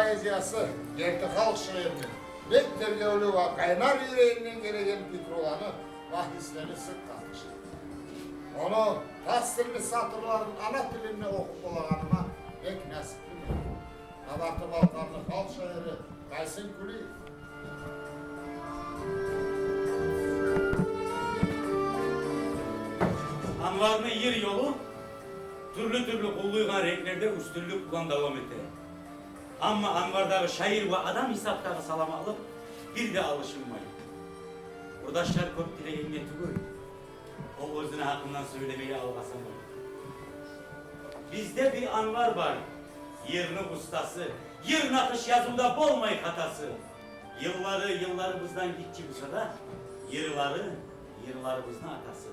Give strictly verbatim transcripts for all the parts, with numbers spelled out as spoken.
Поэзиясы герти халкъ шаирини бек тергевлю ва къайнар юрегинден гелеген пикруланы ва гьислени сыкъ къатышдыра. Ону тасдирлик сатырларын ана тилимде охуп болагъаныма бек насипли мен. Къабарты-Балкъарны халкъ шаири Къайсын Кулиев. Анварны йыр ёлу тюрлю-тюрлю къуллайгъан ренклерде уьстюнлюк булан давам эте. Амма Анвардагъы шаир ва адам гьисапдагъы саламатлыкъ бир де алышынмай. Къурдашлар кёп тилегенге тюгюл, о оьзюню гьакъындан сёйлемеге алгъасамай. Бизде бир Анвар бар, йырны устасы, йыр накъыш язывда болмай хатасы. Йыллары йылларыбыздан гиччи буса да, йырлары йырларыбызны атасы.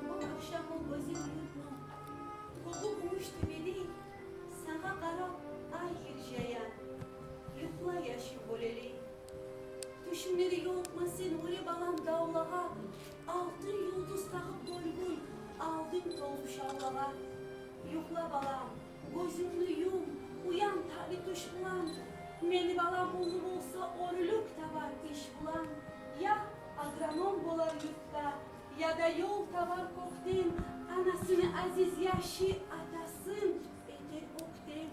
Бу ахшамы гёзел юртну кёгю гюмюш тёбедей, сагъа къарап ай иржая. Юхла, яшым, бёлелей. Тюшюнгде де ёлукъма сен оьре, балам, давлагъа, алтын юлдуз тагъып гёлгюн алдын толуп шавлагъа. Юхла, балам, гёзюнгню юм, уян тали тюш булан. Мени балам уллу болса, оьрлюк табар иш булан. Я агроном болар юртда, яда ёл табар кёкден, анасыны азиз яшы атасын этер оьктем.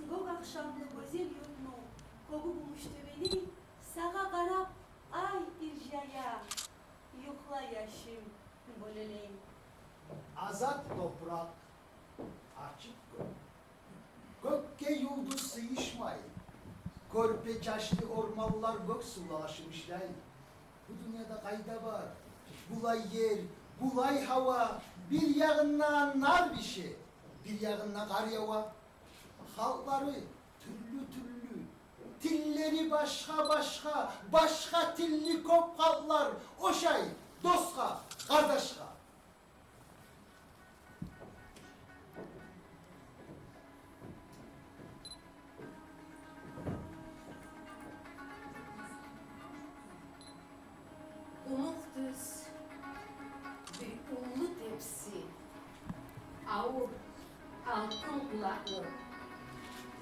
Гёк ахшамлы гёзел юртну кёгю гюмюш тёбедей, сагъа къарап ай иржая. Юхла, яшым, бёлелей. Азат топуракъ, ачыкъ кёк. Кёкге юлдуз сыйышмай, кёрпе чачлы орманлар гёк сувлагъа шымышлай. Бу дюньяда къайда бар булай ер, булай гьава? Бир ягъында нар бише, бир ягъында къар ява. Халкълары тюрлю-тюрлю, тиллери башгъа-башгъа, башгъа тилли кёп халкълар ошай досгъа, къардашгъа. Къумукъ тюз, бир уллу тепси, авур алтын къулакълы,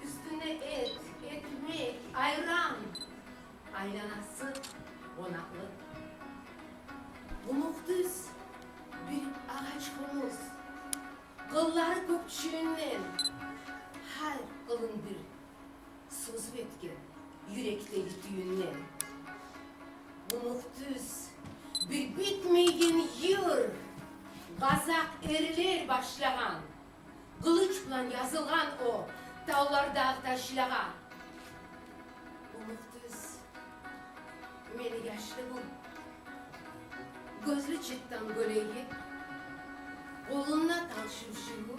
уьстюнде эт, экмек, айран, айланасы къонакълы. Къумукъ тюз, бир агъач хомуз, къыллары кёк чююнден, гьар къылын бир созуп этген юрекдеги тююнден. Къумукъ тюз, бир битмейген йыр, къазакъ эрлер башлагъан, къылыч булан язылгъан о тавлардагъы ташлагъа. Къумукъ тюз, мени яшлыгъым, гёзлю чыртдан гёлеги, къолунда тал шымшыгъы,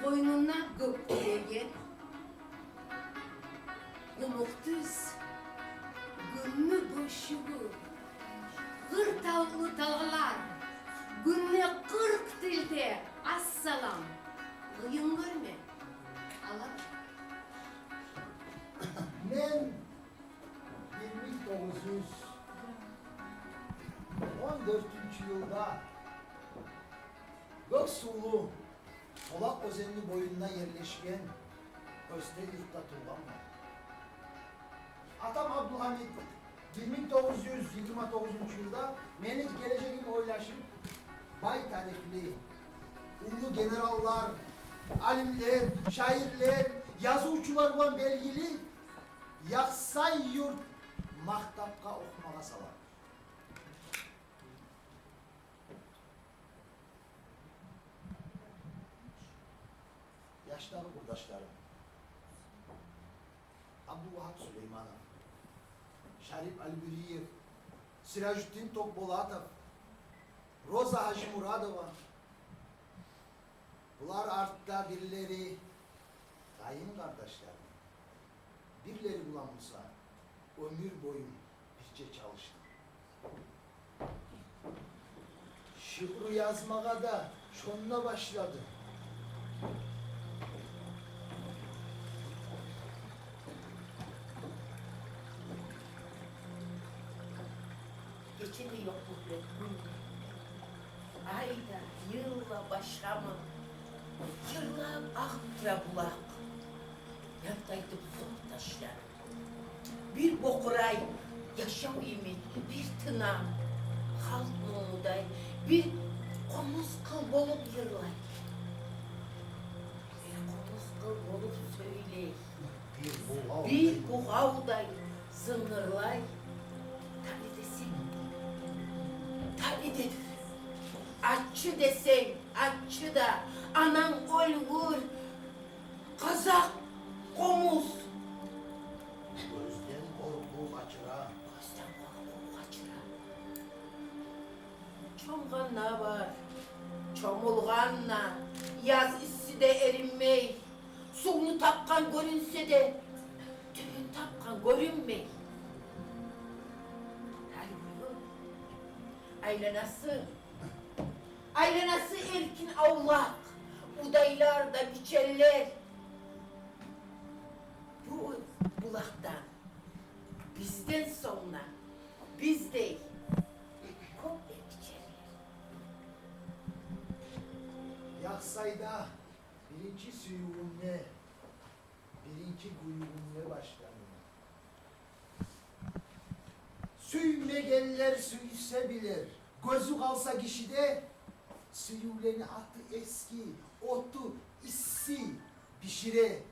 къойнунда гёк гёлеги. Къумукъ тюз, гюнню бёшюгю, къыр тавлу талгъалар, гюнде къыркъ тилде ассалам. Къыйын гёрме, алар. Мен бир минг тогъуз юз он дёртюнчю йылда Гёксувлу Толакъ оьзенни боюнда ерлешген Оьстек юртда тувгъанман. Атам Абдулгьамит бир минг тогъуз юз йигирма тогъузунчу йылда мени гележегим ойлашып, бай тарихли, уллу генераллар, алимлер, шаирлер, язывчулар булан белгили Яхсай-Юрт мактапгъа охумагъа сала. Яшдагъы къурдашларым: Абдулвагьап Сулейманов, Шарип Алибириев, Сиражутдин Токболатов, Роза Гьажимурадова. Булар артда бирлери къайын къардашларым, бирлери булан буса оьмюр бою бирче чалышдым. Шиъру язмагъа да шонда башладым. Гече де ёкъ гюллер, гюн де. Ай да, йыл да башгъамы? Йырлап агъып тура булакъ, янтайтып сокъ ташлар. Бир бокъурай, яшав йимик, бир тынам, халкъ мумудай, бир къомуз къыл болуп йырлай, бир къомуз къыл болуп сёйлей, бир бугъавдай зынгырлай. Тани десенг, тани дедир. Аччы десенг, аччы да, ананг оьлгюр, къазакъ къомуз. Гёзден къоркъув къачыра. Гёзден къоркъув къачыра. Чомгъан да бар, чомулгъан да, яз исси де эринмей. Сувну тапгъан гёрюнсе де, тюбюн тапгъан гёрюнмей. Гьали буюр, айланасы, айланасы эркин авлакъ, будайлар да, бичеллер. Бу булакъдан бизден сонг да биздей кёп ичерлер. Яхсайда биринчи сюювюмде, биринчи гюлювюмде башладым. Сюймегенлер сюйсе билер, гёзю къалса гишиде, сюювлени аты эски, оту исси бишире.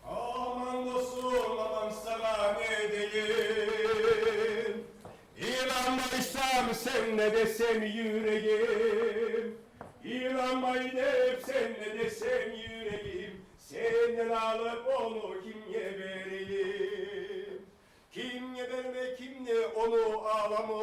Аман, досум, аман, сагъа не дейим? Иланмайсан сен, не десем, юрегим. Иланмай деп сен, не десем, юрегим. Сенден алып, ону кимге берейим? Кимге берме, ким де ону аламы?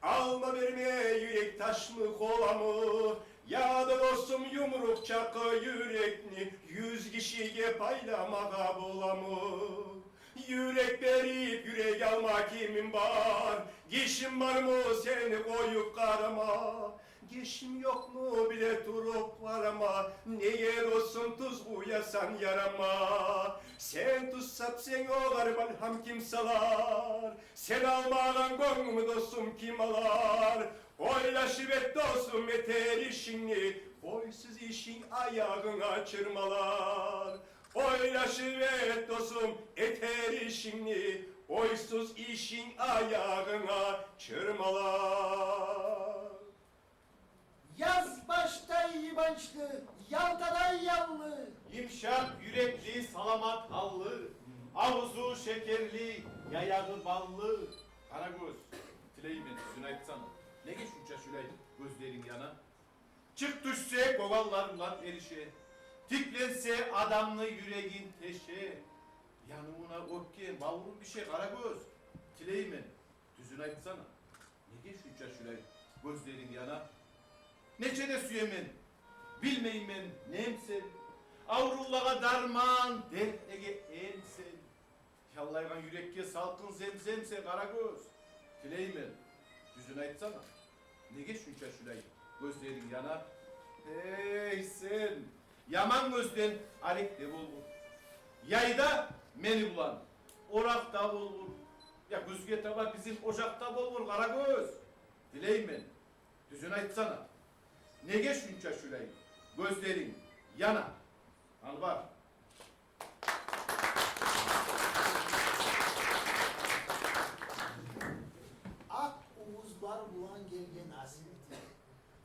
Алма, берме, юрек ташмы, къоламы? Яда, досум, юмрукъ чакъы юрекни юз гишиге пайламагъа боламы? Юрек берип, юрек алма кимим бар? Гишим бармы сени къоюп къарама? Гишим ёкъму биле туруп къарама? Неге, досум, туз къуясан ярама? Сен туз сапсанг, огъар малгьам ким салар? Сен алмагъан гёнгюмню, досум, ким алар? Ойлашып эт, досум, этер ишингни, бойсуз ишинг аягъынга чырмалар. Ойлашып эт, досум, этер ишингни, ойсуз ишинг аягъынга чырмалар. Яз башдай йыбанчлы, ялтадай яллы, йымышакъ юрекли, саламат гьаллы, авзу шекерли, яягъы баллы Къарагёз, тилеймен, тюзюн айтсана, неге шунча шулай гёзлеринг яна? Чыкъ тюшсе, гёгаллар булан эрише, тикленсе, адамны юрегин теше. Янывуна оьпкем, бавурум бише, Къарагёз, тилеймен, тюзюн айтсана, неге шунча шулай гёзлеринг яна? Нече де сюемен, билмеймен, нем сен, аврувлагъа дарман, дертлеге эм сен. Яллайгъан юрекге салкъын земзем сен, Къарагёз, тилеймен, тюзюн айтсана, неге шунча шулай гёзлеринг яна? Гьей сен, яман гёзден арекде болгъур. Яйда мени булан оракъда болгъур, я гюзге таба бизин ожакъда болгъур, Къарагёз, тилеймен, тюзюн айтсана, неге шунча шулай гёзлеринг яна? Албар. Акъ увузлар булан гелген азимди.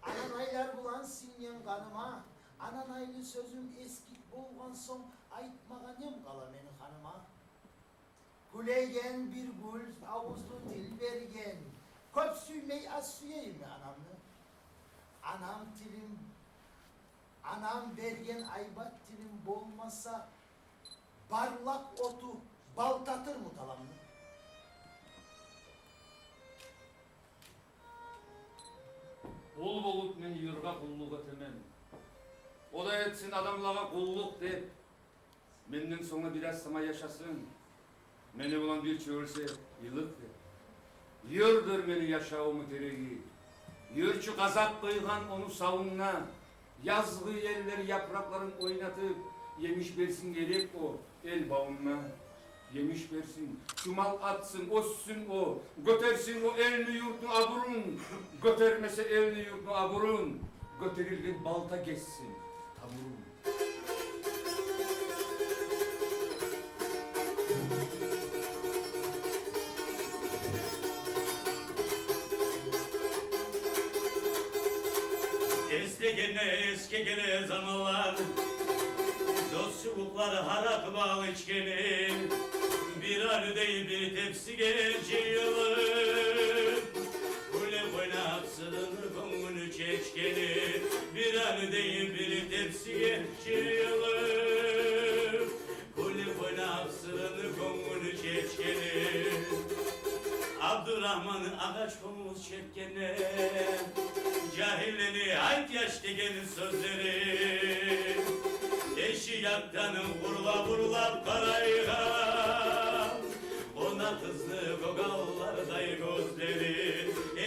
Ананайлар булан синген къаныма. Ананайлы сёзюм эсгик болгъан сонг, айтмагъа нем къала мени ханыма? Гюлейген бир гюл авузлу дилберген. Кёп сюймей, аз сюейимми анамны? Анам тилим, анам берген айбат тилим болмаса, барлакъ оту бал татырмы таламны? Къул болуп мен йыргъа къуллукъ этемен. О да этсин адамлагъа къуллукъ деп. Менден сонг да бираз сама яшасын, мени булан бирче оьлсе, йылыкъ деп. Йырдыр мени яшавумну тереги. Йыр чу къазакъ къыйгъан ону савунда. Язгъы еллер япыракъларын ойнатып, емиш берсин герек о эл бавунда. емиш берсин, чумал атсын, оьссюн о, гётерсин о элни, юртну абурун. Гётермесе элни, юртну абурун, гётерилген балта гессин табурун. Эсдегенде эсге геле заманлар, дос-ювукълар гьаракъ, бал ичгени, бир алюдей бир тепсиге жыйылып, гюлеп-ойнап, сырын, гёнгюлню чечгени, бир алюдей бир тепсиге жыйылып, гюлеп-ойнап, сырын, гёнгюлню чечгени. Абдурагьман агъач къомуз чепгенде, жагьиллени «айт, яш» деген сёзлери. Эшик якъдан урлап-урлап къарайгъан къонакъ къызны гёгаллардай гёзлери.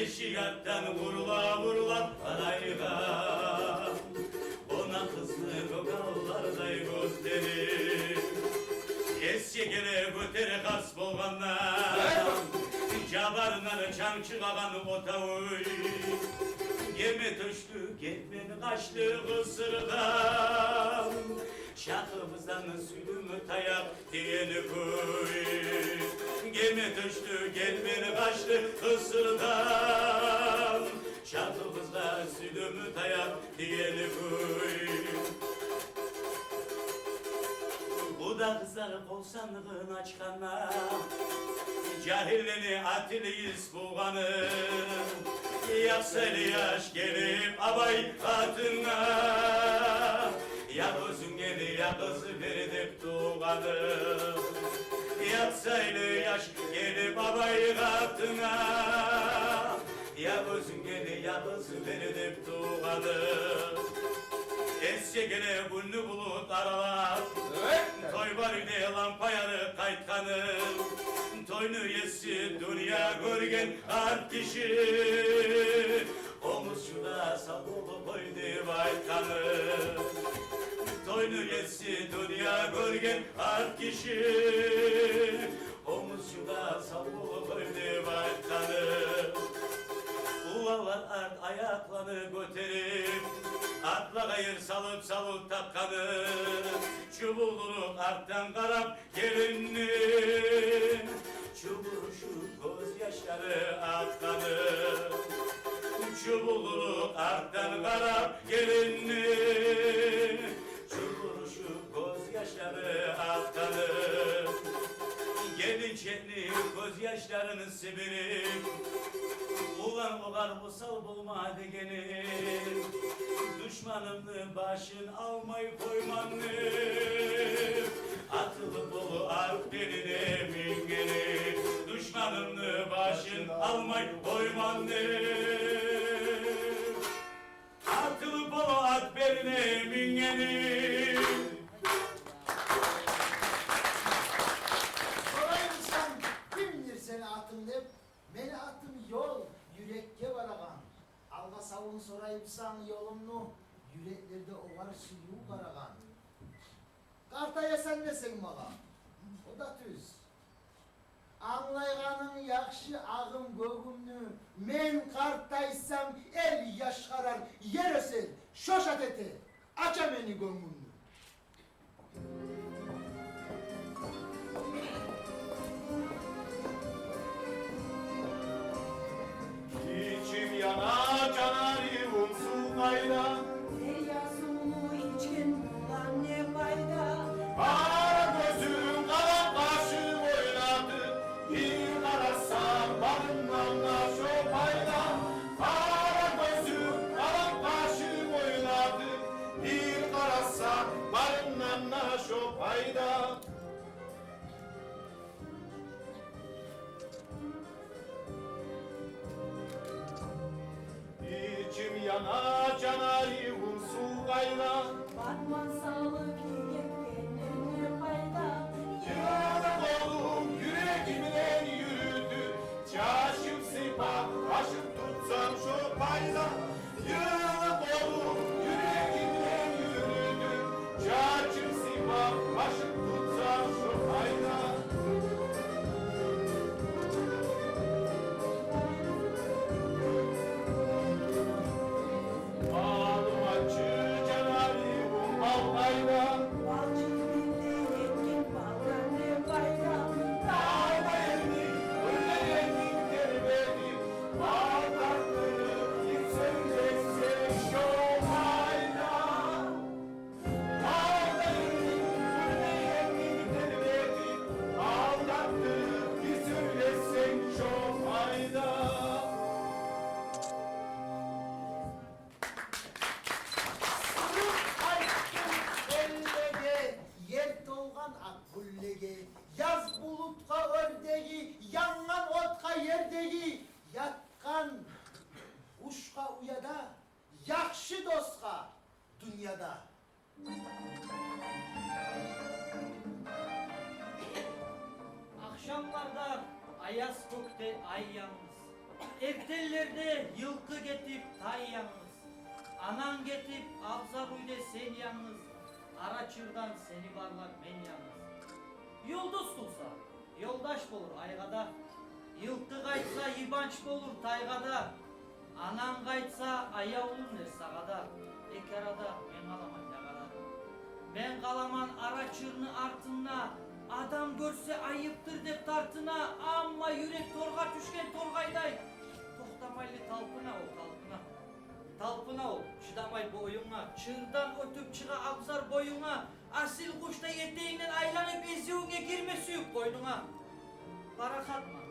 Эшик якъдан урлап-урлап къарайгъан къонакъ къызны гёгаллардай гёзлери. Эсге геле гётере къарс болгъанда, жабарындан чанг чыгъагъан отавуй. Геме тёшлю, гербен къашлы къысырдан, шатыбыздан сюйдюм таякъ тиеген кюй. Геме тёшлю, гербен къашлы къысырдан, шатыбызгъа сюйдюм таякъ тиеген кюй. Къуда къызлар къол сандыгъын ачгъанда, жагьиллени атилиз болгъаны. Якъсайлы яш гелип абай къатынга, я оьзюнг гел, я къыз бер деп тувгъаны. Якъсайлы яш гелип абай къатынга, я оьзюнг гел, я къыз бер деп тувгъаны. Эсге геле гюнню булут аралап, той бар уьйде лампа ярыкъ къайтгъаны. Тойну еси, дюнья гёрген къарт гиши, къомузчугъа сав бол, къой деп айтгъаны. Тойну еси, дюнья гёрген къарт гиши, къомузчугъа сав бол, къой деп айтгъаны. Уланлар арт аякъланы гётерип, атлагъа ер салып савут такъгъаны. Чубулдурукъ артдан къарап гелинни, чубурушуп гёзьяшлары акъгъаны. Чубулдурукъ артдан къарап гелинни, чубурушуп гёзьяшлары акъгъаны. Гелинчекни гёзьяшларын сибирип, улан огъар осал болма дегени, душманымны башын алмай къойман деп, атылып болуп ат белине мингени. Душманымны башын алмай къойман деп, атылып болуп ат белине мингени. Сорай бусанг, кимдир сени атынг деп, мени атым ёл, юрекге барагъан. Алгъасавун сорай бусанг ёлумну, юреклерде огъар сююв къарагъан. Къартаясан десенг магъа, о да тюз. Англайгъанынг яхшы, агъым, гёгюмню. Мен къартайсам, эл яшгъарар, ер оьсер, шо шат этер, ача мени гёнгюмню. Ичим яна, жанарывум сув къайда? Дарья сувну ичген булан не пайда? Къара гёзюм къарап, къашынг ойнатып, бир къарасанг, барындан да шо пайда. Къара гёзюм къарап, къашынг ойнатып, бир къарасанг, барындан да шо пайда. Ичим яна, жанарывум сув къайда? Батман салып, йигитден не пайда? Йылы къолунг юрегимден юрютюп, чачым сыйпап, башым тутсанг, шо пайда. Йылы къолунг юрегимден юрютюп, чачым сыйпап, башым тутсанг, шо пайда. Ятгъан къушгъа уяда, яхшы досгъа дюньяда. Ахшамларда аяз кёкде ай янгыз, эртенлерде йылкъы гетип тай янгыз, ананг гетип абзар уьйде сен янгыз, ара чырдан сени барлап мен янгыз. Юлдуз тувса, ёлдаш болур айгъа да, йылкъы къайтса, йыбанч болур тайгъа да. Ананг къайтса, аявлум дер сагъа да, эки арада мен къаламан ягъада. Мен къаламан ара чырны артында, адам гёрсе, айыптыр деп тартына, амма юрек торгъа тюшген торгъайдай токътамайлы талпына ол, талпына. Талпына ол, чыдамай бу оюнга, чырдан оьтюп чыгъа абзар боюнга, асил къушдай этегингден айланып, эзивюнге гирме сююп къойнунга. Парахатман,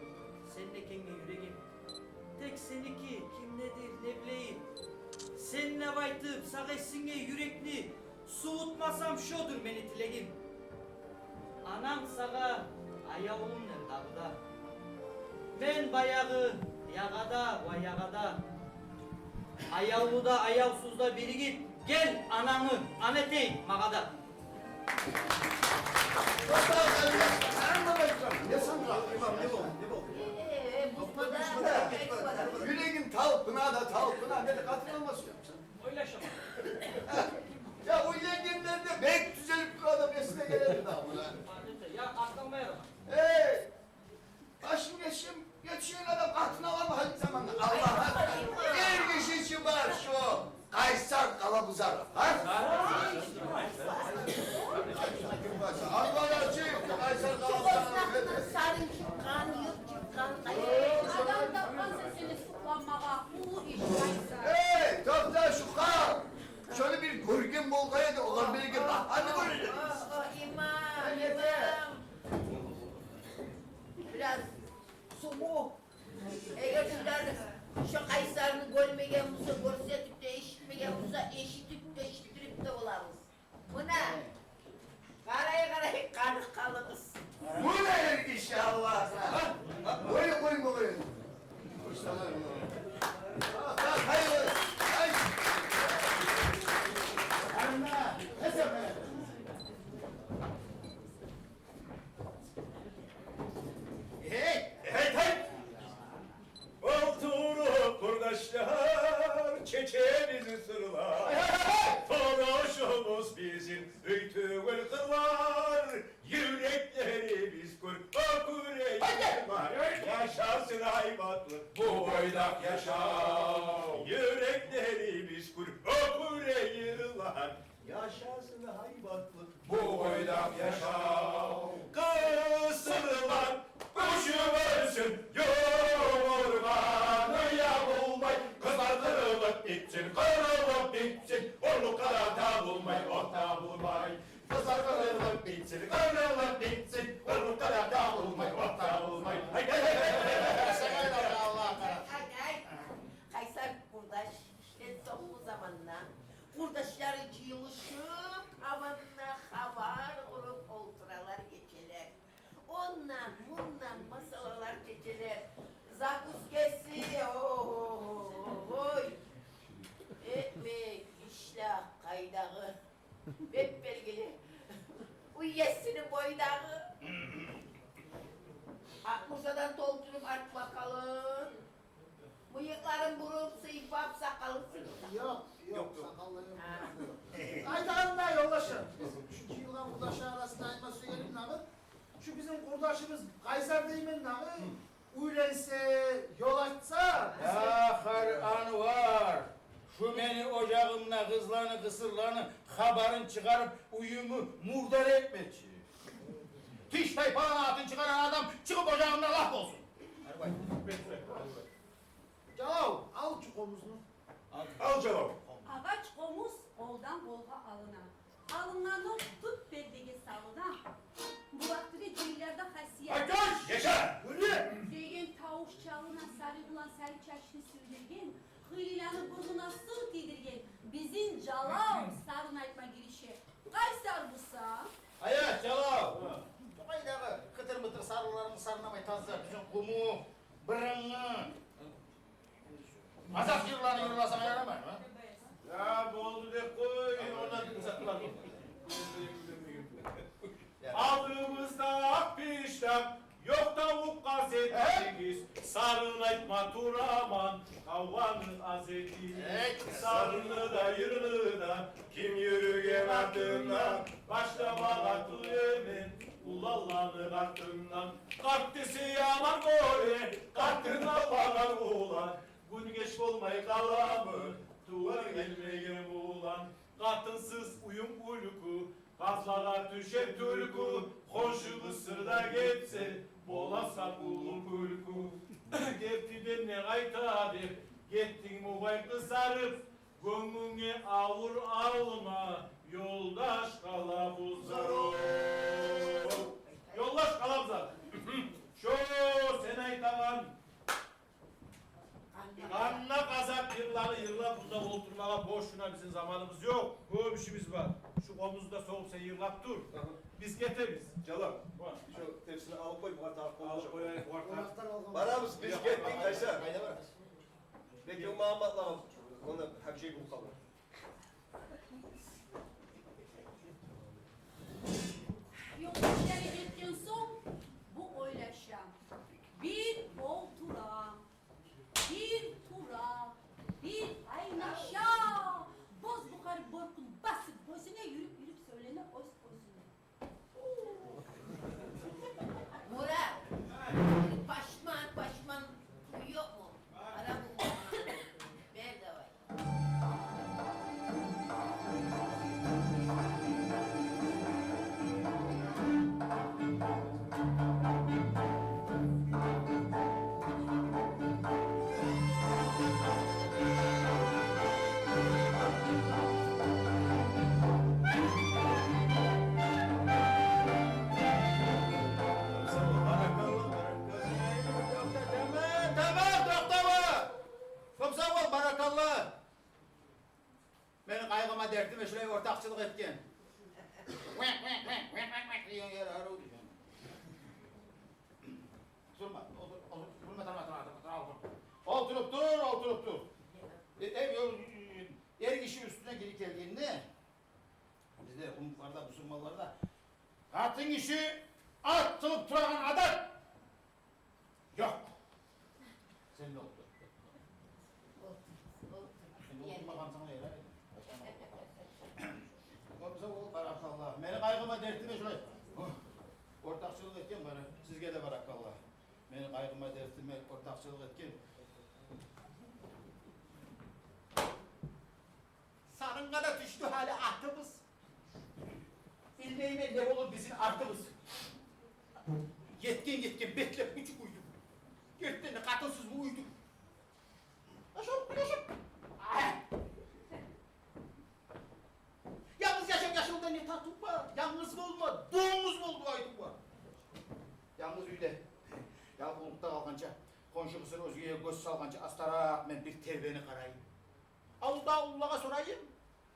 сен экенге юрегим, тек сеники, кимнедир, не билейим. Сен деп айтып, сагъа эсинге юрекни сувутмасам, шодур мени тилегим. Ананг сагъа аявлум дер дагъы да. Мен баягъы ягъада ва ягъада. Аявлу да, аявсуз да биригип, гел анангны ана этейик магъа да. Не санга, имам, не болду, не болду? Э, э, э, бу, бу да, бу да. Юрегим талпына да талпына, не де къатыламасман. Ойлашаман. Я, уьйленгенлер де бек тюзелип турады, эсине геледи дагъы муна. Я, атланмай араман. Эй, башын гечген, гечген адам атын аламы гьали заманда? Аллагь, эр гиши чи бар шу Къайсар Къалабузаров, гьа? Аллагь, чи Къайсар Къалабузаров. Сарын чыкъгъан, юрт чыкъгъан, къайсар. Адам тапгъанса сени сукъланмагъа, уллу иш, Къайсар. Эй, токъта, шу халкъ! Шону бир гёрген болгъай эди, огъар берген багьаны гёрер эдик. О, о, имам, имам. Бираз суму. Эгер шулар шо Къайсарны гёрмеген буса, гёрсетип де, эшитмеген буса, эшитип де, эшиттирип де болабыз. Муна, къарай-къарай къаныкъ къалыгъыз. Муна, иншаллагь. Къой, къой, къой. Гьей, гьей, гьей! Олтуруп, къурдашлар, чечебиз сырлар. Гьей, гьей, гьей! Турушубуз бизин уьй тюгюл къырлар, юреклерибиз гюр, гёкюрегибиз бар. Гьей, гьей! Яшасын гьайбатлы бу бойдакъ яшав. Юреклерибиз гюр, гёкюрегибиз бар. Яшасын гьайбатлы бу бойдакъ яшав. Къыз сырлар учуп оьссюн, ювургъаны ябылмай. Къызлар къырылып битсин, къырылып битсин, орлукъгъа да табылмай, от табылмай. Къызлар къырылып битсин, къырылып битсин, орлукъгъа да табылмай, от табылмай. Гьей, гьей, гьей, гьей, гьей, гьей, гьей, гьей, Аллагь. Гьей, гьей, гьей. Къайсар къурдаш, иштен сонг бу заманда къурдашлары жыйылышып, гьаванда хабар къуруп олтуралар гечелер. Ондан-мундан масъалалар чечелер. Закускеси, о-о-о-ой. Экмек, ишлакъ къайдагъы? Беп-белгили. Уьй есини бойдагъы. Акъ мурзадан толтуруп арт бакъалын. Мыйыкъларын буруп, сыйпап, сакъалын сыйпап. Ёкъ, ёкъ, ёкъ, ёкъ. Сакъаллар ёкъ. Гьа. Айтагъанымда, ёлдашлар, биз шу жыйылгъан къурдашлар арасында айтма сюегеним дагъы, шу бизин къурдашыбыз Къайсар деймен дагъы, уьйленсе, ёл ачса, бизге... Ахыр, Анвар, шу мени ожагъымда къызланы, къысырланы хабарын чыгъарып, уьюмню мурдар этмечи. Тиштайпаланы атын чыгъаргъан адам чыгъып ожагъымдан лап болсун. Жалав, ал чу къомузну. Ал, жалав. Агъач къомуз къолдан къолгъа алына. Алынгъаны тюп пердеге салына. Булакъдагъы жыйынларда хасият. Айтгъач, яша! Гёрдюнг? Деген тавуш чалына, сари булан сари чачны сюйдюрген, хыйланы бурнуна сыр тийдирген бизин жалав сарын айтма гирише. Къайсар буса? Ая, жалав! Токътай дагъы, къытыр-мытыр сарынларынгны сарнамай, таза бизин къумукъ, бырынгъы. Айтма тураман, тавланы аз этип, сарыны да, йырны да, ким юрюген артындан, башламагъа тюгюлмен уланланы къартындан. Къарт десе яман гёре къатынлагъа улан, гюн геч болмай къаламы тувар гелмеген булан. Къатынсыз уьюнг уьлкю, къазлагъа тюшер тюлкю, хоншу къысыр да гетсе, боласан уллу кюлкю. Гертиден де къайта деп, гетдинг бугъай къысарып, гёнгюнге авур алма, ёлдаш къала бузарып. Ёлдаш къала бузарып. Шо сен айтагъан къанына къазап йырланы йырлап, мунда олтурмагъа бош гюна бизин заманыбыз ёкъ. Кёп ишибиз бар. Шу къомузну да согъуп сен йырлап тур. Агьа. Биз гетебиз. Жалал. Бар. Шо тепсини алып къой, бугъар тагъып къой. Алып къояйыкъ, бугъар тагъып. Барабыз, биз гетдик, Къайсар. Къайда барасыз? Бекем Магьамматлагъа, онда гьабишей болуп къалды. Ёлдашлары гетген сонг, бу ойлаша. Бир олтура, бир тура, бир айнаша. Боз бухар боркъун басып гёзюне, юрюп-юрюп сёйлене оьз-оьзюне. Мурат, пашман, пашман ёкъму? Ара бу. Бер давай. Тамам, тамам, токътама! Кёп сав бол, баракалла! Мени къайгъыма, дертиме шулай ортакъчылыкъ этген. Век, век, век, век, век, век деген ер арив деген. Турма, олтур, олтур, турма, турма, турма, турма, турма, олтур. Олтуруп тур, олтуруп тур. Э, э, ё-, эр гиши уьстюне гирип гелгенде, бизде, къумукъларда, бусурманларда, къатын гиши атылып турагъан адат ёкъ. Сен де олтур. Олтур, олтур. Сен олтурмагъансанг да ярай. Болмаса ол, баракалла. Мени къайгъыма, дертиме шулай ортакъчылыкъ этген, бара, сизге де баракалла. Мени къайгъыма, дертиме ортакъчылыкъ этген. Сарынгъа да тюшдю гьали атыбыз. Билмеймен не болур бизин артыбыз. Етген-етген бетлеп уьчюк уьйдюк. Гертиден де, къатынсыз бу уьйдюк. Яшап, яшап. Ай! Янгыз яшап, яшавда не татыв бар? Янгыз болма, донгуз болду айтыв бар. Янгыз уьйде, ялкъавлукъда къалгъанча, хоншу къысыр оьзгеге гёз салгъанча, астаракъ мен бир тербенип къарайым. Авулда уллулагъа сорайым.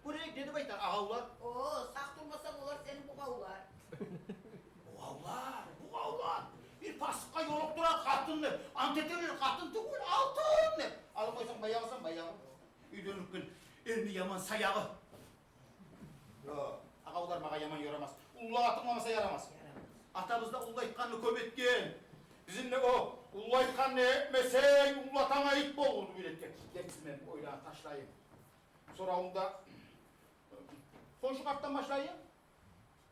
Гёрейик, не деп айтар агъавлар? О, сакъ турмасанг, олар сени бугъавлар. Бугъавлар, бугъавлар. Бир пасыкъгъа ёлукътурар къатын деп, ант этерлер къатын тюгюл, алтын деп. Алып къойсанг баягъысан, баягъы. Уьйден оьтген элни яман саягъы. Ёкъ, агъавлар магъа яман ярамас. Уллулагъа тынгламаса ярамас. Ярамас. Атабыз да уллу айтгъанны кёп этген. Бизин де о, уллу айтгъанны этмесенг, уллу атанга ит болурду, уьйретген. Герти, мен ойланып ташлайым. Соравумда хоншу къартдан башлайым.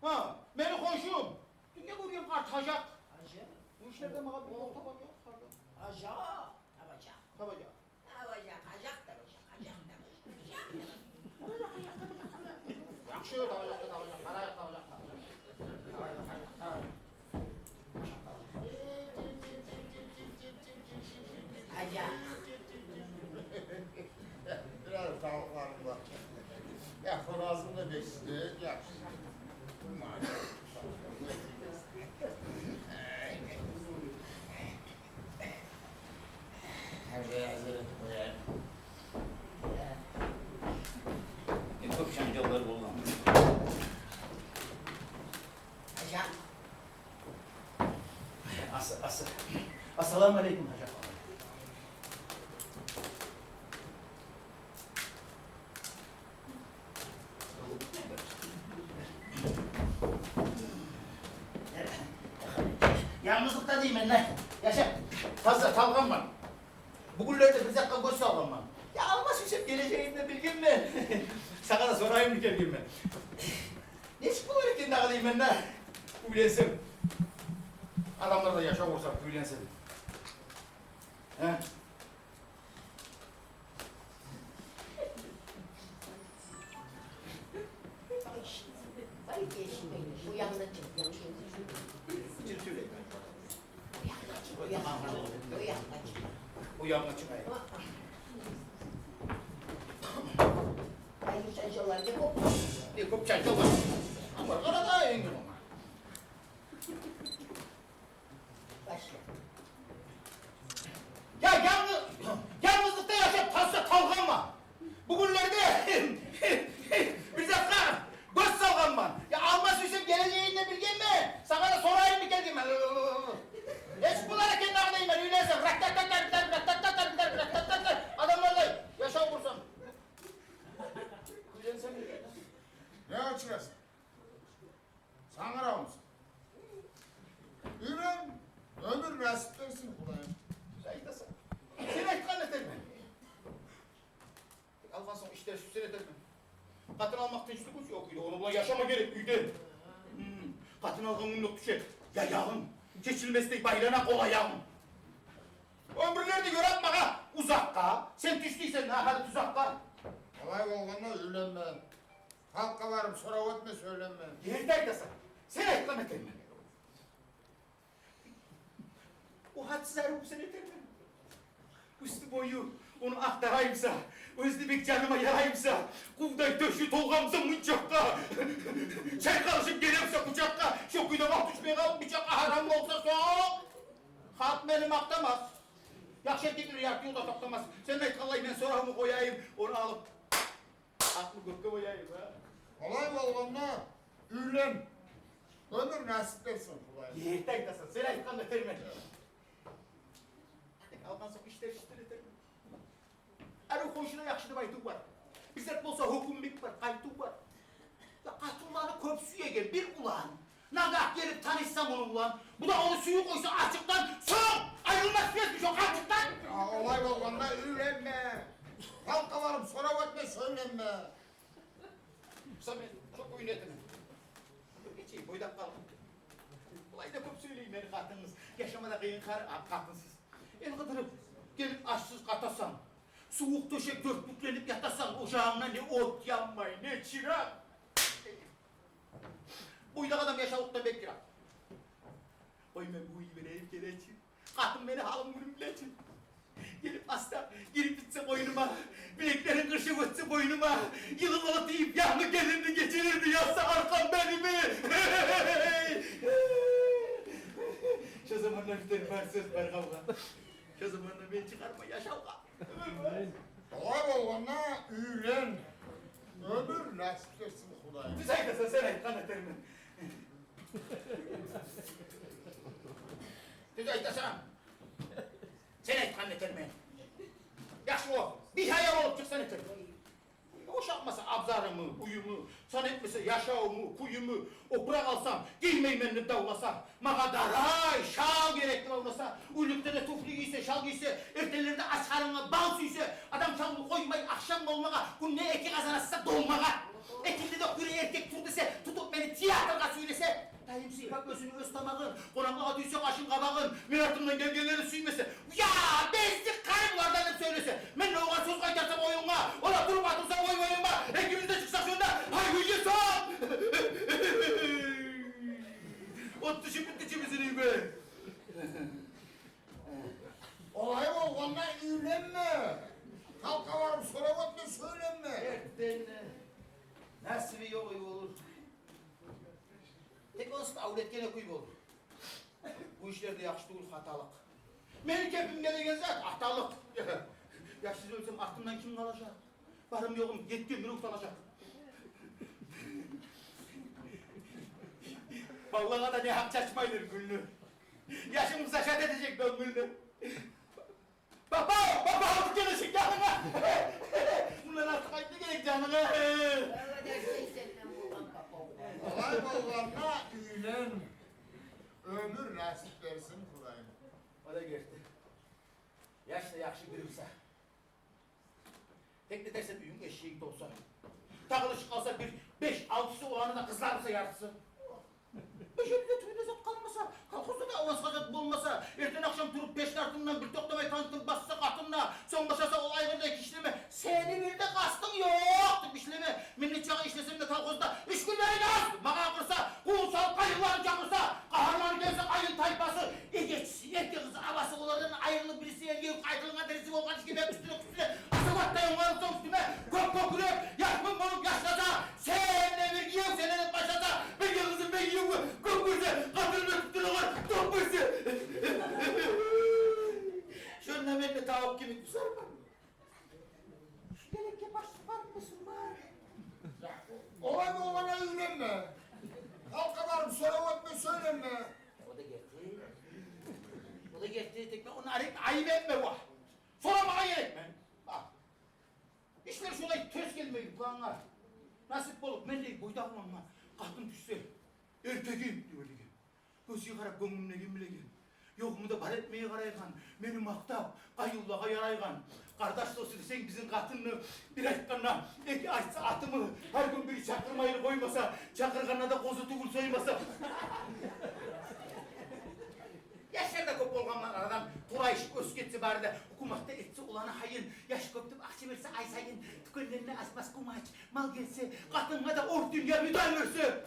Гьа, мени хоншум. Дюнья гёрген къарт, гьажакъ. Гьажакъ? Бу ишлерде магъа бир ёлтабан ёкъ, къарт. Гьажакъ. Табажакъ. Табажакъ. Табажакъ, гьажакъ табажакъ, гьажакъ табажакъ. Яхшы, табажакъ, табажакъ, къарайыкъ, табажакъ, табажакъ. Гьажакъ. Бираз тавукъларым бар. Я, хоразым да беш, яхшы. Гьар жай гьазир этип къояйым. Э, кёп жанжаллар болгъан. Гьажа. Ас-, ас-, ассаламу алейкум, гьажа. Янгызлыкъда деймен, не? Яшап, таза, талгъанман. Бугюнлерде бир затгъа гёз салгъанман. Я, алма сюйсем, гележегимни билгенмен. Сагъа да сорайым деп гелгенмен. Нечик болар экен дагъы деймен да, уьйленсем. Адамлар да яшав къурсакъ, уьйленсем. Гьа? Бу янына чыкъ, бу янына чыкъ. Бу янына чыкъ, бу янына чыкъ. Бу янына чыкъ, ай. Ай, чанчалар не кёп. Не кёп чанчалар. Амма къара да, энни болма. Башла. Я, янгы-, янгызлыкъда яшап таза талгъанман. Бугюнлерде бир затгъа гёз салгъанман. Я, алма сюйсем, гележегимни билгенмен. Сагъа да сорайым деп гелгенмен. Нечик болар экен дагъы деймен, уьйленсем. Раттататар, раттататар, раттататар. Адамлардай яшав къурсам. Уьйленсем. Не къычырасан? Сангыравмусан? Уьйлен, оьмюр насип берсин Худайым. Сен айтасан. Сен айтгъанны этермен. Тек алгъан сонг иштер сюйсен этермен. Къатын алмакъ тынчлыкъ учун ёкъ уьйде. Ону булан яшама герек уьйде. Гьм. Къатын алгъан гюнде тюше яягъынг. Чечилмесдей байлана къол-аягъынг. Оьмюрлерде ёратмагъа узакъгъа, сен тюш дейсен, агьали тузакъгъа. Олай болгъанда уьйленме. Халкъгъа барып сорав этме, сёйленме. Герти айтасан. Сен айтгъанны этермен. О гьатсыз арив сен этермен. Уьстю-бою ону акътарайымса, оьзю де бек жаныма яраймса, къувдай тёшю толгъанмса мунчакъгъа, чайкъалышып гелемсе къучакъгъа, шо кюйде вакъти тюшмей къалып, бичакъгъа гьарам болса сонг, халкъ мени макътамас. Яхшы эркеклер ярты ёлда токътамас. Сен айтгъанлай, мен соравну къояйым, ону алып, акъны гёкге бояйым, гьа? Олай болгъанда уьйлен. Оьмюр насип берсин Худайым. Герти айтасан, сен айтгъанны этермен. Тек алгъан сонг иштер сюйсен этермен. Арив къойшуда яхшы деп айтыв бар. Бизде болса гьёкюнмек бар, къайтыв бар. Я, къатынланы кёп сюеген бир улан нагагь гелип танышса муну булан, бу да ону сююп къойса ачыкъдан, сонг айрылмас экен шо къанчыкъдан. Я, олай болгъанда уьйленме. Халкъгъа барып сорав этме, сёйленме. Буса мен шо кюйню этемен. Бир гече бойдакъ къалдым. Булай да кёп сёйлей мени къатынсыз. Яшама да къыйын къар-, а, къатынсыз. Эл къыдырып гелип ашсыз къатасан, сувукъ тёшек дёрт бюкленип ятасан, ожагъынгда не от янмай, не чыракъ. Бойдакъ адам яшавлукъдан бек йыракъ. Къой, мен бугюн йиберейим, гелечи. Къатын мени гьалым-гюнюм билечи. Гелип аста гирип битсе къойнума, билеклерин къыршып оьтсе бойнума, йылы-йылы тийип, янгы гелинни гечелерини язса аркъам меними. Шо заманда битер бар сёз, бар къавгъа. Шо заманда мен чыгъарман яшавгъа. Олай болгъанда уьйлен, оьмюр насип берсин Худайым. Тюз айтасан, сен айтгъанны этермен. Тюз айтасан, сен айтгъанны этермен. Яхшы о, бигьая болуп чыкъсан этермен. Ошатмаса абзарымы, уьюмю, сан этмесе яшавуму, кююмю, опуракъ алсам, гиймеймен деп давласа, магъа дарай, шал герек деп авласа, уьйлюкде де туфли гийсе, шал гийсе, эртенлерде ачгъарынына бал сюйсе, адам шалны къоймай ахшам болмагъа, гюнде эки къазан асса долмагъа. Экинде де къуру эркек тур десе, тутуп мени театргъа сюйресе, дайым сыйпап оьзюню оьз тамагъын, къонакълагъа тюйсе къашын-къабагъын, мен артымдан гелгенлерин сюймесе, я, бездик къарып булардан деп сёйлесе, мен де огъар сёз къайтарсам оюнга, о да туруп атылса бой-боюнга, экибиз де чыкъсакъ шонда, гьай, гюйге сап! От тюшюп битди чи бизин уьйге. Олай болгъанда уьйленме. Халкъгъа барып сорап этме, сёйленме. Эртенни насиби ёкъ уьй болур. Тек онсуз авлетге не кюй болур. Бу ишлерде яхшы тюгюл хаталыкъ. Мени кепимге деген зат аталыкъ. Яшсыз оьлсем, артымдан ким къалажакъ? Барым-ёгъум етген бирев талажакъ. Баллагъа да не гьакъ чачмайдыр гюлню. Яшым зашат этежек дёнгюлню. Папа, папа, алып гелесен янынга. Мундан артыкъ айтма герек жанынга. Алай болгъанда уьйлен, оьмюр насип берсин Худайым. О да герти. Яш Яхшы бир буса. Тек не дерсен, уьюнг эшигинг толса. Тагъылышып къалса бир беш-алтысы, оланы да къызлары буса яртысы. Бир ерде тюгюл де зат къалмаса, колхозда да авансгъа зат болмаса, эртен-ахшам туруп пешни артындан бир токътамай тантыр басса къатын да, сонг башласа ол айгъырда эки ишлеме, сени бир де къастынг ёкъ деп ишлеме. Мен нечакъы ишлесем де колхозда, уьч гюнлери аз магъа акъырса, къувун салып къайынларын чакъырса, къагьарлары гелсе къайын тайпасы, эгечиси, эркек къызы, абасы олардан айрылып, бириси элге ювукъ къайтылгъан, тирси болгъан ишге бек уьстюне-уьстюне, асаватдай онгарылса уьстюме, кёк-кёкюрек, яшмын болуп яшнаса, сен де бир гиев, сен де деп башласа, бир гиев къызым, бир гиев кёк берсе, къатын да тутулугъар ток берсе. Шонда мен де тавуп кимик бусарман. Шу гелекге баш сыпарып къойсунман. Олай болгъанда уьйренме. Халкъгъа барып сорав этме, сёйленме. О да герти. О да герти, тек мен ону арек айып этме, ва. Сорамагъа герекмен. Бакъ. Ишлер шолай терс гелмейди плангъа. Насип болуп, мендей бойдагъы улангъа къатын тюшсе, эркегим деп ойлайгъан. Гёзге къарап, гёнгюмдегин билеген. Ёгъуму да бар этмеге къарайгъан. Мени макътап, къайынлагъа ярайгъан. Къардаш дос десенг бизин къатынны, бир айтгъанда эки айтса атымы, гьар гюн бири чакъырмайлы къоймаса, чакъыргъанда да къозу тюгюл соймаса. Яшлар да кёп болгъанман арадан, турайышып оьсюп гетсе бары да, гьукумат да этсе уланы гьайын, яш кёп деп акъча берсе ай сайын, тюкенлеринде аз-маз къумач, мал гелсе, къатынгъа да орден, медаль берсе.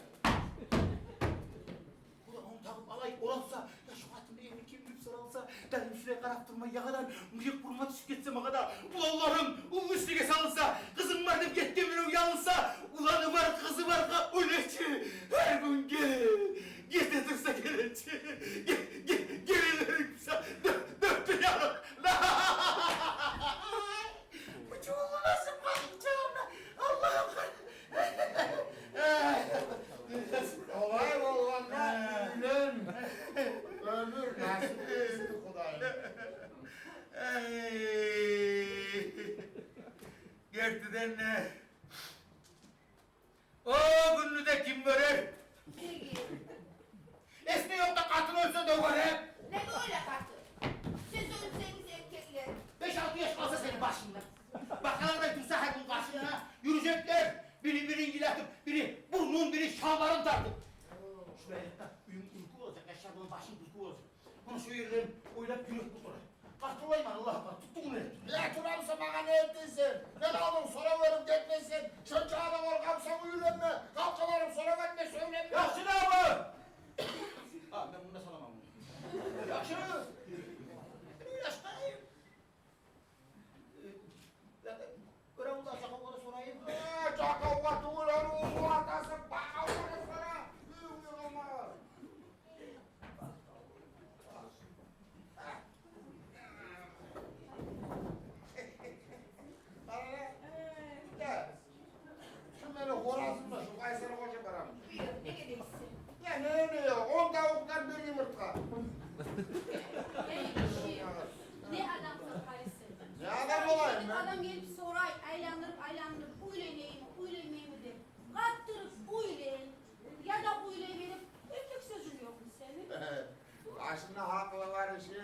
Улан ону тагъып алай оралса, я шу къатынны эрини ким деп соралса, дайым шулай къарап турмай ягъадан, мыйыкъ бурма тюшюп гетсе магъа да, уланларым уллу ишлеге салынса, къызым бар деп гетген бирев ялынса, уланы бар, къызы бар къа-, ойлачы, гьар гюн геле, гете турса гелечи, ге-, ге-, гелелеринг буса, дё-, дёрт де ярыкъ. Бу чувуллу насип къалды чагъымда. Аллагьым, къар-, Олай болгъанда уьйлен. Оьмюр насип берсин Худайым. Эй, гертиден де, о гюнню де ким гёрер? Неге? Эсинде ёкъда къатын оьлсе де гёрер. Неге оьле къатын? Сиз оьлсегиз, эркеклер, беш-алты яш къалса сени башынгда, бакъалардай турса гьар гюн къашынгда, юрюжеклер, бири бирин йылатып, бири бурнун, бири шалбарын тартып. Шулай этип уьюнг уьлкю болажакъ, яшлар булан башынг кюлкю болажакъ. Муна шу ерлерин ойлап юрек бутулар. Къартыллайман, Аллагь, къар-, туттунгму? Я, турам буса, магъа не этдинг сен? Нек алдын сорав берип гетмейсен? Шонча адам къоркъамсан, уьйренме. Халкъгъа барып сорав этме, сёйлеме. Яхшы да бу. А, мен мунда саламан муну. Яхшы. Бир уйлашайым. Э, я, гёрем, улан, жакъавгъа да сорайым. Э, жакъавгъа тюгюл, ону уллу атасы Багьавгъа да сора. Уьюнг ёкъ амма. Къара, да. Шу мени хоразым да, шу Къайсар-гьожа барамы? Буюр, неге дейсен? Я, не, не, он тавукъдан бир йымыртгъа. Эй, гиши, не адамсан къайсы? Не адам болайым мен? Адам гелип сорай, айландырып, айландырып, уьйленейимми, уьйленмейимми деп. Къаттырып уьйлен. Я да уьйлен деп, эркек сёзюнг ёкъму сени? Башында гьакъылы бар гиши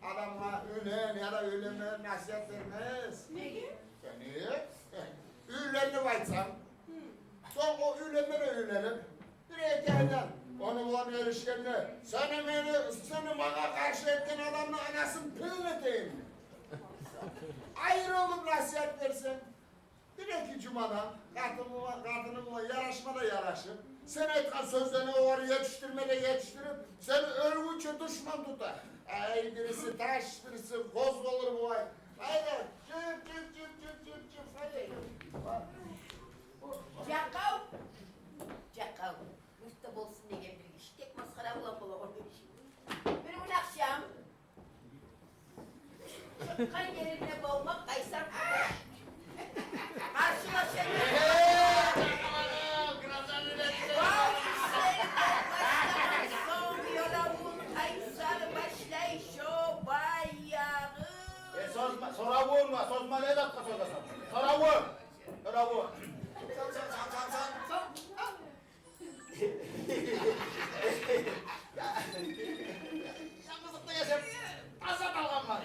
адамгъа уьйлен я да уьйленме насигьат бермес. Неге? Неге? Уьйлен деп айтсанг, сонг о уьйленме де уьйленип, бир-эки айдан ону булан эришгенде, сени, мени, сени магъа къаршы этген адамны анасын пилин этейим. Айрылып насигьат берсенг, бир-эки жумадан къатынынг булан, къатынынг булан ярашма да ярашып, сен айтгъан сёзлени огъар етишдирме де етишдирип, сени оьлгюнче душман тутар. Ай, бириси таш, бириси боз болур булай. Гьайда, чып, чып, чып, гьайда. Жакъав, жакъав. Муртта болсун деген бир гиши. Тек масхара булан бола о гиши. Бир гюн ахшам чыкъгъан еринде болмакъ къайсар къаршылашгъан. Вав, ишлерин башласанг, сонг ёлавун къайсар башлай шо баягъы. Э, созма, соравун ва созма не затгъа созасан? Соравун, соравун. Сан, сан, сан, сан, сан. Ялгъызлыкъда яшап, таза къалгъанман.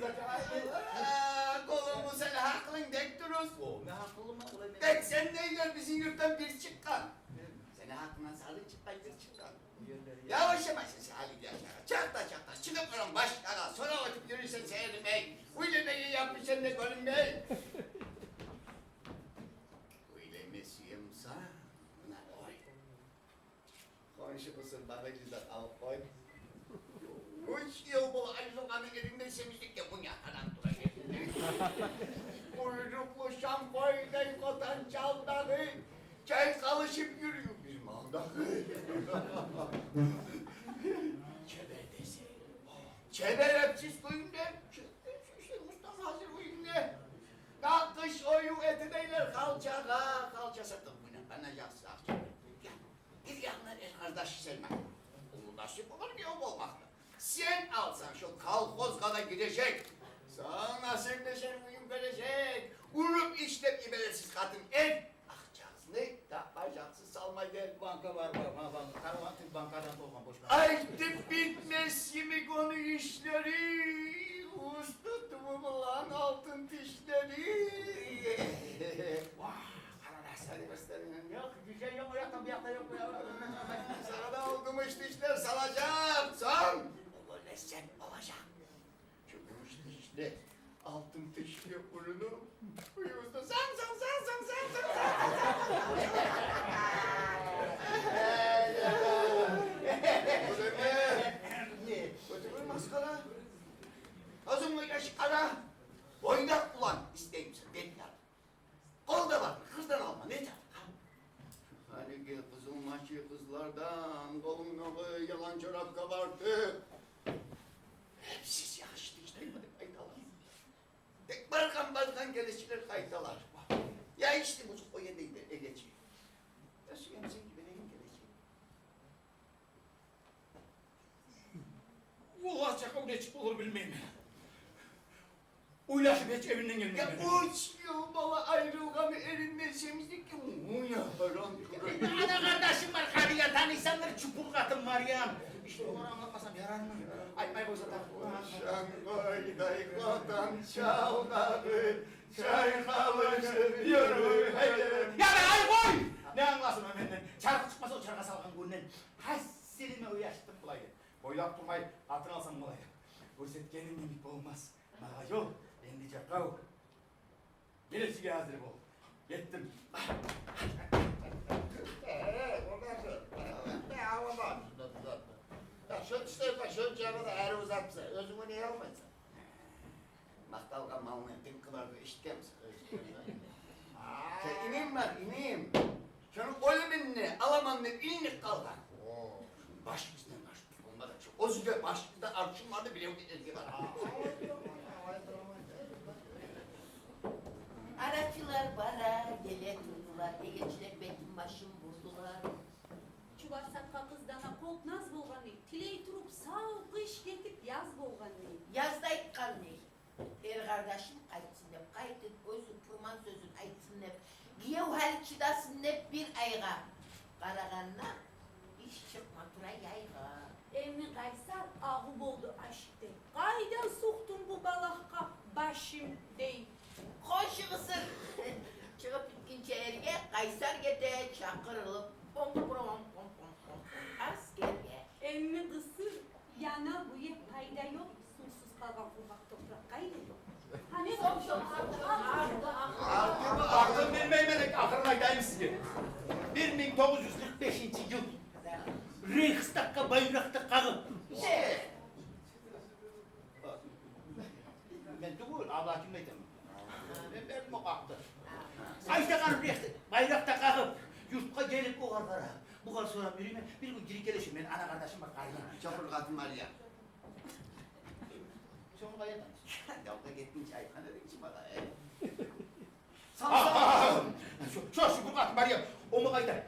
Э, къулум, сени гьакъылынг бек дуруз. О, мен гьакъыллыман, олай мен. Бек сендейлер бизин юртдан бир чыкъгъан. Сени гьакъылынгдан сары чыкъгъан, бир чыкъгъан. Я, ошамайсан сен гьали яшлагъа. Чакъда-чакъда чыгъып барасан башлагъа, сорап оьтюп юрюйсен, сен эримей. Уьйленмеге япмысан да гёрюнмей. Уьйленме сюе бусанг, муна къой. Хоншу къызын багъыйны да алып къой. Уьч йыл бола айрылгъаны, эринден семизликге мунакъадан тура гелди. Къуйрукълу шампойдай къотан чал дагъы чайкъалышып юрюй бир малдагъы. Чебер десе, чебер, эпсиз кюйде, чебер, чебер, устаз гьазир уьюнде. Накъыш ою этедейлер халчагъа, халча сатып муна, ана жакъсы акъча. Бир янындан эр къардаш Селман. Уллу насип болар гиев болмакъда. Сен алсанг, шо колхозгъа да гирежек. Сагъа насип де, сени уьюнг бережек. Уруп ишлеп йибересиз къатын-эр. Акъчагъызны тапмай, жакъсыз салмай гел. Банка бар, бар, бар, бар. Караван тюз банкадан толгъан, бош банка. Айтып битмес йимик ону ишлери, уьстю тюбю булан алтын тишлери. Вагь, къара да сени бестерингден ёкъ, гюжен ёкъ, о якъда, бу якъда ёкъ, бу якъда. Сагъа да ол гюмюш тишлер салажакъ, сонг о гёллесен болажакъ. Шу гюмюш тишлер, алтын тишлер урунуп, уьюбюзде санг, санг, санг. Оьтюрмей масхара. Оьзюнг ойлашып къара. Бойдакъ улан истеймисен, бет ярып. Къол да бар, къыздан алма, не тапгъан? Гьалиги къызыл мачы къызлардан къолунгдагъы ялан чорапгъа бартып, эпсиз яхшы тынчлай деп айталар. Тек баргъан-баргъан гелечилер къайталар. Я ишди бузукъ къоя дейди эгечи. Я сюемсен гибелейин гелечи. Валлагь, чакъы нечик болур билмеймен. Ойлашып гьеч эвинден гелмеймен. Я, уьч йыл бола айрылгъаны, эринден семизликге муна гьаран тура. Ана къардашым бар, Харият, танысандыр, чупур къатын Мариям. Ишди, огъар англатмасам ярармы? Айтмай къойса да. Шан къойдай къотан чал дагъы чайкъалышып юрюй, гьей. Я, ай, къой! Не англасын о менден? Чархы чыкъмаса, о чархы салгъан гюнден. Гьасилиме уяшдым булай деп. Ойлап турмай къатын алсам къолай деп. Гёрсетгеним йимик болмас. Магъа ёл энди жакъав. Гелечиге гьазир бол. Гетдим. Э, э, о къаршы. Э, алама. Шо тишлер бар, шо жагъы да ари узатса, оьзюнг не алмайсан? Макъталгъан малны тынкъылар деп эшитгенмисен? Сен, иним бар, иним. Шону оьлюмюн де аламан деп илинип къалгъан. О. Башыбыздан баш тутулмады. Шо оьзю де башыбызда аршын барды, бирев де элге бара. Арачылар бара, геле турдулар, эгечилер бетим-башым бурдулар. Чуваш сатгъа къыздан а къолп наз болгъан дей, тилей туруп сав къыш гетип яз болгъан дей. Язда айтгъан дей. Эр къардашым къайтсын деп, къайтып оьзю пурман сёзюн айтсын деп, гиев гьали чыдасын деп бир айгъа. Къарагъанда иш чыкъма тура яйгъа. Эми Къайсар агъу болду ашыкъ дей. Къайдан сукъдум бу балагьгъа башым дей. Хоншу къызын чыгъып битгинче эрге, Къайсар гете чакъырылып, пом-пом-пом-пом-пом, аскерге. Эми къысыр, яна гюе пайда ёкъ, сувсуз къалгъан къургъакъ топуракъ къайда ёкъ. Гьана, шо, шо, шо, шо. Артын билмеймен, ахырын айтайым сизге. Бир минг тогъуз юз къыркъ бешинчи йыл Рейхстаггъа байракъ да къагъып. Мен тюгюл, Аллагь кимни айтаман. Мен бердим о къакъды. Къайда къагъып, байракъ да къагъып, юртгъа гелип, огъар къарап, бугъар сорап юрюймен, бир гюн гирип гелешим, мен ана къардашым бар, къайда. Чопур къатын Мария. Сонг къайда? Ялда гетгинче айтгъан эдинг чи магъа, э? Сал, сал. Шо, шо, шо бир къатын Мария, о магъа айта.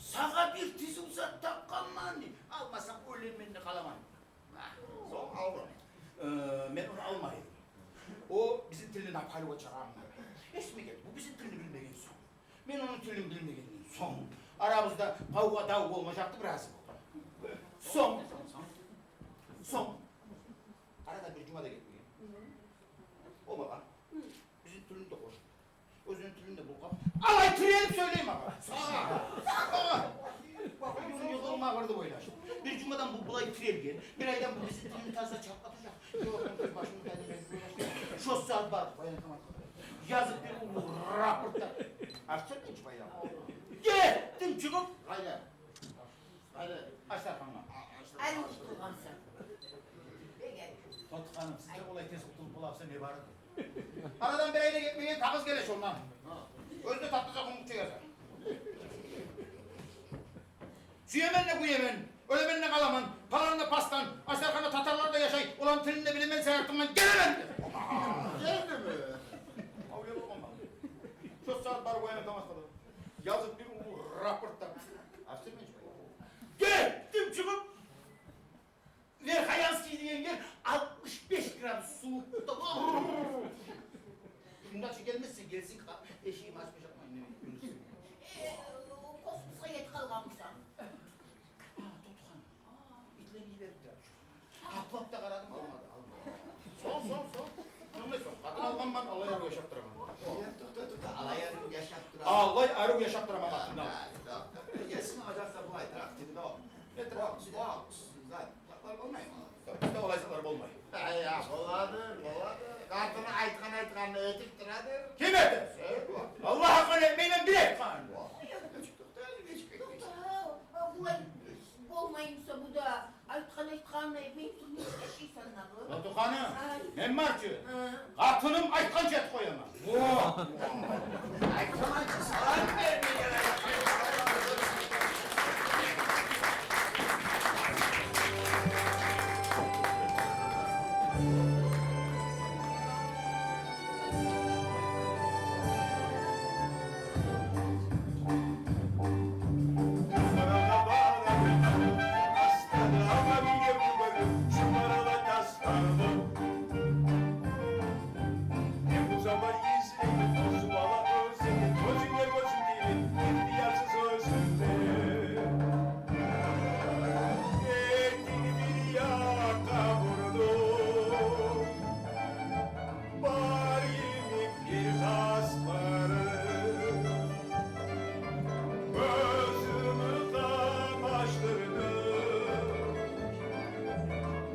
Сагъа бир тизив зат тапгъанман дей. Алмасанг, оьлемен де къаламан. Сонг алма. Э, мен ону алмай эдим. О бизин тилни напаливо чыгъаргъан. Эсиме гелди, бу бизин тилни билмеген сонг, мен ону тилин билмегенден сонг, арабызда къавгъа-дав болмажакъ деп рази болдум. Сонг, сонг, арада бир жума да гетмеген. Булай тирелген. Бир айдан бу бизин тилни таза чакълатажакъ. Ёкъ, башымны тайдырмай. Шо сагьат барып, баян тамам. Язып бир уллу рапорт да. Ачсанг энчи баян. Гетдим чыгъып. Къайда? Къайда? Аштархангъа. Али тутулгъансан. Тотханым, сиз де олай тез къутулуп боласан, не бар эди? Арадан бир ай да гетмеген, тагъыз геле шондан. Оьзю де татлыжа къумукъча яза. Сюемен де, гюемен, оьлемен де, къаламан, къаланы да пастан, Аштарханда татарлар да яшай, оланы тилин де билемен, сен артымдан гелемен деп. Гелдими? Авлия болгъан ба? Шо сагьат барып уянып тамаш къылды. Язып бир уллу рапорт да. Гетдим чыгъып, Верхоянский деген ер алтмыш беш градус сувукъда. Шунда чы гелмесе, гелсин, эшигим ачмажакъман, не билейим. Э, космосгъа етип къалгъанмысан? А, тутхан. Итлени йиберип турам. Атлап да къарадым, алмады, алмады. Сонг, сонг, сонг. Сонг не сонг? Къатын алгъанман, алай арив яшап тураман. Э, токъта, токъта, алай арив яшап тураман. Алай арив яшап тураман къатындан. Гесин ажарса булай, трактирде. Э, трактирде. Бокс, бокс, зат, затлар болмаймы? Бизде олай затлар болмай. Ай, я, болады, болады. Къатыны айтгъан, айтгъанны этип турады. Ким эте? Э, бу. Аллагь, къатыны этмеймен, бир айтгъан. Бу. Токъта, токъта, булай болмаймыса, бу да айтгъан, айтгъанны этмей туруп, не яшайсан дагъы? Латуханы, ай, мен бар чы, къатыным айтгъанча этип къояман. О! Айтгъанча салам бермеген. Бар йимик бир къастлары, гёзюмню къамашдырды.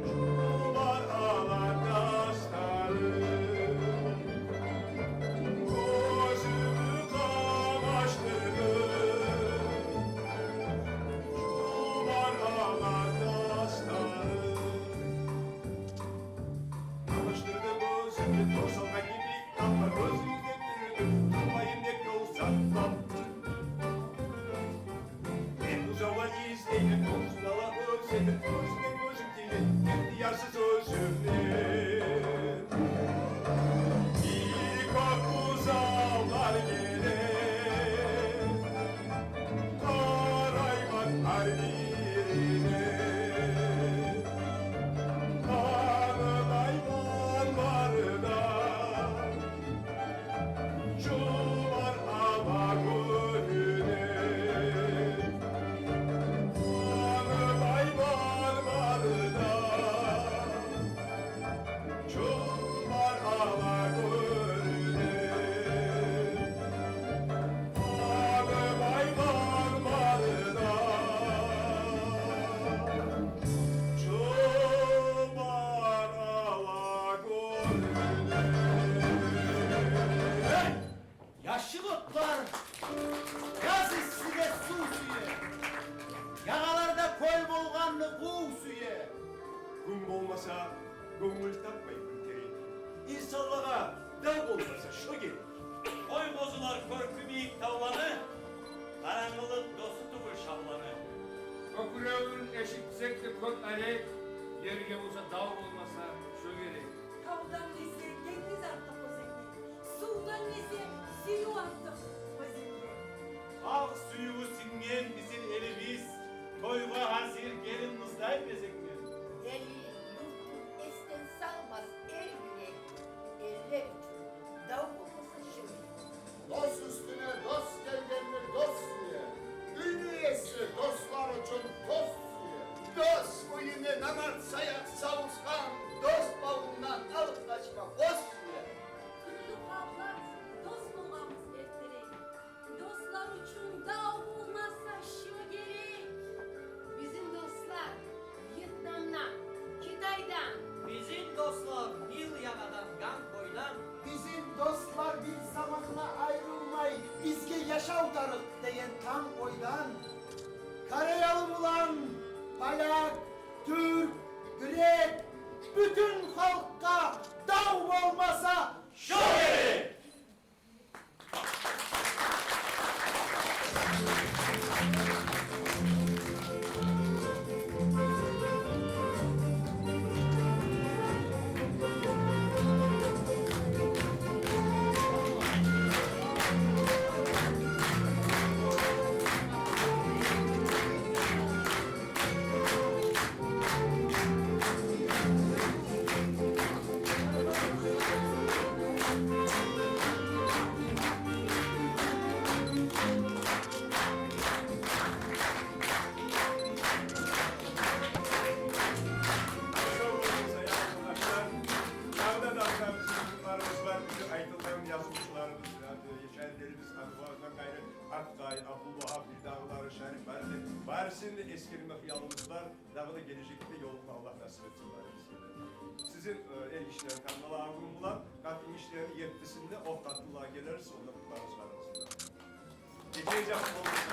Жумар ала къашлары, гёзюмню къамашдырды. Жумар ала къашлары. Къамашдырды гёзюмню тор салгъан йимик, тапма гёзюмню тюрдю, тапмайым деп ёл сакълап. Мен бузавлар излеймен, бузавлар оьзюмню, гёзюмден гёзюм тийген, ихтиярсыз оьзюмню. Бир кёп бузавлар геле. Къарайман гьар бирине, танымайман бары да. Жумар ала гёрюне, танымайман бары да. Жумар ала гёрюне, танымайман бары да. Жумар ала гёрюне. Яшыл отлар яз иссиде сув сюе, ягъаларда кёл болгъанны къув сюе. Гюн болмаса, гёнгюл тапмай бир терек. Инсанлагъа дав болмаса, шо герек. Къой-къозулар кёркюмейик тавланы, къарангылыкъ досу тюгюл шавланы. Кёкюрегин эшитсек де кёп арек, ерге буса дав болмаса, шо герек. Тавдан эсе денгиз артыкъ оьзенге, сувдан эсе сююв артыкъ оьзенге. Халкъ сюювю сингген бизин элибиз, тойгъа гьазир гелин-къыздай безенген. Эл-юртун эсден салмас эр юрек, эллер учун дав болмаса, шо герек. Дос уьстюне дос гелгенни дос сюе, уьйню еси дослар учун тос сюе. Дос уьюне намарт саякъ савушгъан, дос бавундан алып къачма къос сюе. Кюллю халкълар дос болгъанбыз эртерек, дослар учун дав болмаса, шо герек. Бизин дослар, бир тарыкъ деген танъ ойдан, кореялы булан поляк, тюрк, грек, бютюн халкъгъа дав болмаса, шо герек! Дагъы да, дагъы да бизин къызларыбыз бар, бизин айтылгъан язывчуларыбыз, шаирлерибиз, аны барындан къайры Арткъай, Абдулвагьап, бирдагъылары Шарип, барыны, барысын да эсгерме хыялыбыз бар. Дагъы да гележекде ёлукъма Аллагь насип этсин барыбызгъа да. Сизин, э, эр гишилени тангала авгюн булан, къатын гишилени еттисинде о къатынлагъа гелерсиз, онда къутларбыз барыгъызны да. Гече якъ болсун.